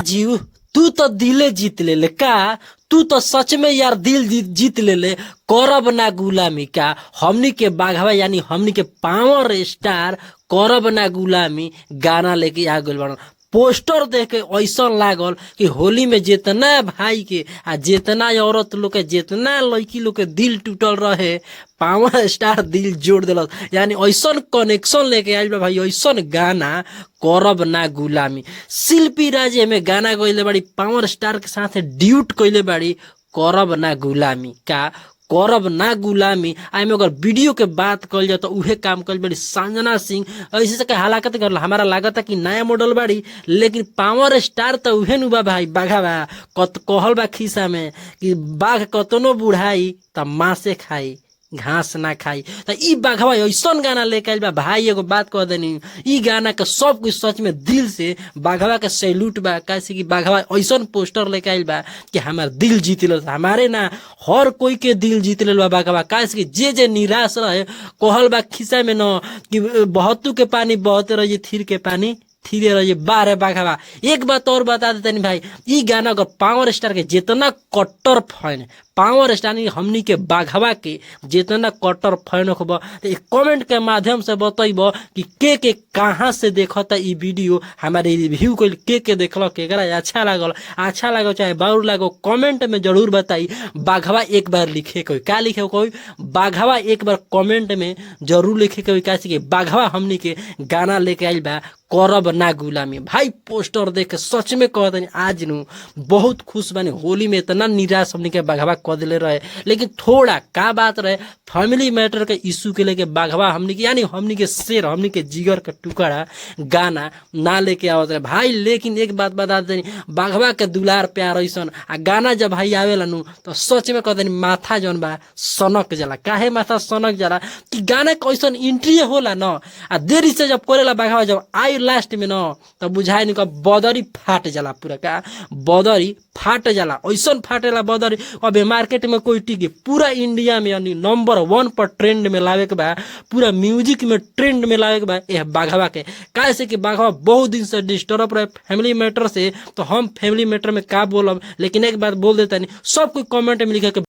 राजीव, तू तो दिले जीत ले का। तू तो सच में यार दिल जीत जीत ले ले। करब ना गुलामी का हमनी के बाघवा, यानी हमनी के पावर स्टार करब ना गुलामी गाना लेके आ गइल बाड़न। पोस्टर देख के ऐसा लागल कि होली में जितना भाई के आ जितना औरत लोग के, जितना लड़की लोग के दिल टूटल रहे, पावर स्टार दिल जोड़ दिलस। यानी ऐसन कनेक्शन लेके आइल बा भाई, ऐसन गाना करब ना गुलामी। शिल्पी राज में गाना गइले बाड़ी, पावर स्टार के साथ ड्यूट कइले बाड़ी, करब ना गुलामी का, करब ना गुलामी। आ एमे अगर वीडियो के बात कल जाए तो उहे काम कइल बाड़ी संजना सिंह। ऐसे से हालाकत कर हमारा लागत कि नया मॉडल बाड़ी, लेकिन पावर स्टार तो उहे नु बा भाई। बाघा बा कत कहल बा खिसा में कि बाघ कतनो बुढ़ाई त मांसे खाई, घास ना खाई। त ई बाघवा ऐसन गाना लेके आइल बा भाई। एगो बात कह देनी, ई गाना के सब कुछ सच में दिल से बाघवा के सैल्यूट बा। कैसे कि बाघवा ऐसन पोस्टर लेके आइल बा कि हमार दिल जीत लेल, हमारे ना हर कोई के दिल जीत लेल बा बाघवा। काहे कि जे जे निराश रहे, कहल बा खिसा में न कि बहतू के पानी बहते रहिए, थिर के पानी थिरे रहिए। बारे बाघवा, एक बात और बता देते भाई, ई गाना अगर पावर स्टार के जितना कट्टर फैन, पावर स्टार हमनी के बाघवा के जितना कट्टर फैन होब, तो कमेंट के माध्यम से बतैब कि के कहाँ से देखता ई वीडियो, हमारे रिव्यू के देखल, केकरा अच्छा लागल, अच्छा लागल चाहे बाउर लागल, कमेंट में जरूर बताई। बाघवा एक बार लिखे कोई का लिखे कोई बाघवा एक बार कमेंट में जरूर लिखे कोई, का कि बाघवा हमनी के गाना लेके आइल बा करब ना गुलामी। भाई पोस्टर देख के सच में कह देनी आज नु बहुत खुश बानी। होली में इतना निराश हमनी के बाघवा कह दिले रहे, लेकिन थोड़ा का बात रहे फैमिली मैटर के इशू के लेके बाघवा हमनी के, यानी हमनी के शेर, हमनी के जिगर के टुकड़ा गाना ना लेके आवत रहे भाई। लेकिन एक बात बता देनी, बाघवा के दुलार प्यार ऐसन आ गाना जब भाई आवेला नु तो सच में कह देनी माथा जौन बा सनक जाला। काहे माथा सनक जाला कि गाना के ऐसन एंट्री होला न, आ देरी से जब करेला बाघवा, जब आई लास्ट में न तब बुझाए नि बदरी फाट जाला, पूरा का बदरी फाट जाला, ऐसन फाटेला बदरी। अब मार्केट में कोई टिके पूरा इंडिया में, यानी नंबर 1 पर ट्रेंड में लावे के बा, पूरा म्यूजिक में ट्रेंड में लावे के बा यह बाघवा के। काहे से कि बाघवा बहुत दिन से डिस्टर्ब रहे फैमिली मैटर से, तो हम फैमिली मैटर में का बोलब, लेकिन एक बात बोल देता नहीं, सब कोई कमेंट में लिखे के